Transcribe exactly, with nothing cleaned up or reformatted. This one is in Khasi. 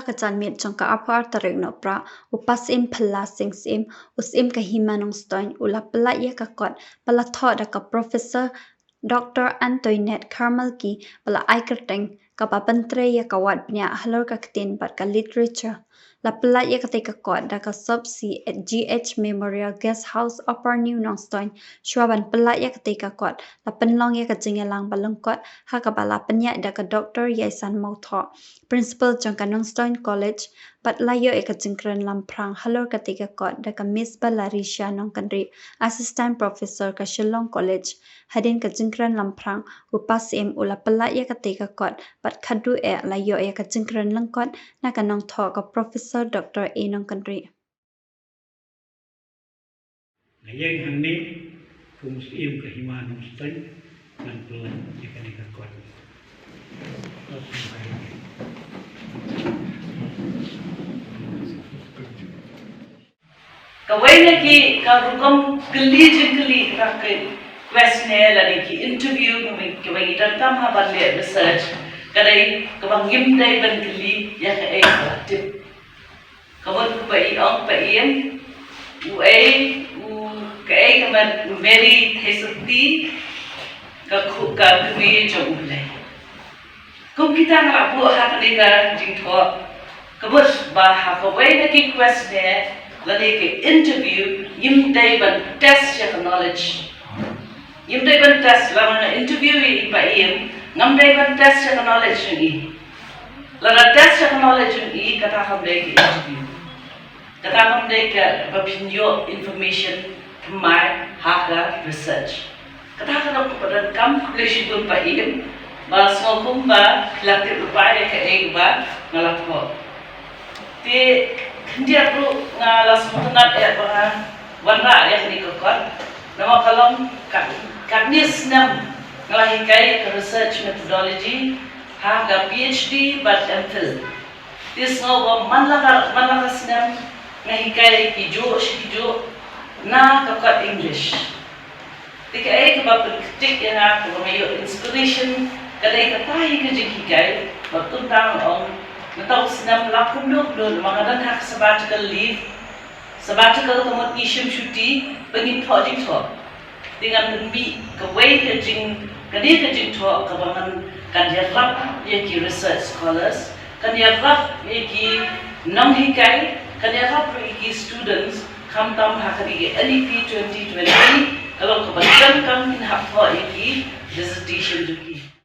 Ka janmiet jong ka arphew ar tarik Nohprah, u Pasiem Phylla Sing Syiem, u Syiem ka Hima Nongstoiñ, u la pyllait ïa ka kot ba la thoh da ka Professor Doctor Antoinette Carmelki, ba la ai kyrteng kaba pyntrei ïa ka wad bniah halor ka ktien bad ka literature. La pyllait ïa katei ka kot da ka Sopsy at G H Memorial Guest House, Upper New Nongstoiñ. Shuwa ban pyllait ïa katei ka kot, la pynlong ïa ka jingïalang ba lyngkot ha kaba la pynïaid da ka Doctor Yaisan Mawthoh, Principal jong ka Nongstoiñ College, bad la ïoh ïa ka jingkren lamphrang halor katei ka kot da ka Miss Balarisha Nongkynrih, Assistant Professor ka Shillong College. Hadien ka jingkren lamphrang, u Pasiem u la pyllait ïa katei ka kot, bad khatduh eh la ïoh ïa ka jingkren lyngkot na ka nongthoh ka Professor Doctor A Nongkynrih. Nga ïeng hangne kum u Syiem ka Hima Nongstoiñ ban pyllait ïa kane ka kot. Kawei na ki ka rukom kylli jingkylli, ka ki questionnaire lane ki interview kaba, kaba ngi donkam ha ban leh research, ka dei kaba ngim dei ban kylli ïa kaei kaba la tip. Ka mut ba i ong ba i em, uei, u kaei ka mut Mary Theisotti, ka khu-, ka kmie jong U Blei. Kum kita nga la buh ha kane ka jingthoh, ka mut ba ha kawei na ki questionnaire lane ki interview, ngim dei ban test ïa ka knowledge. Ngim dei ban test, lada nga interview ïa i ba i em, ngam dei ban test ïa ka knowledge jong i. Lada test ïa ka knowledge jong i, kata kam dei ka interview. Kata kam dei kaba phin ïoh information thymmai ha ka research. Kata ka dei kaba donkam. Khublei shibun ba i em, ba sngew kumba phi la tip lypa ïa kaei kaba nga la thoh. Te khyndiat ruh nga la sngewtynnat ïa ba nga wanrah ïa kane ka kot. Namar ka long ka, katne snem nga la hikai ïa ka research methodology ha ka PhD bad MPhil. Te sngew ba man la ka, man la ka snem nga hikai ïa kijuh shi kijuh na ka kot English. Te kaei kaba pynkynthih ïa nga, kaba nga ïoh inspiration, ka dei kata hi ka jinghikai, ba kumta nga ong, mynta u snem la kumno kumno, namar nga don ha ka sabbatical leave, sabbatical ka mut ngi shim shuti, ba ngin thoh jingthoh. Te ngan pynmih kawei ka jing, kane ka jingthoh kaba ngan, kan ïarap ïa ki research scholars, kan ïarap ïa ki nonghikai, kan ïarap ruh ïa ki students, khamtam ha kane ka NEP twenty twenty, ka long kaba donkam kin hap thoh ïa ki dissertation jong ki.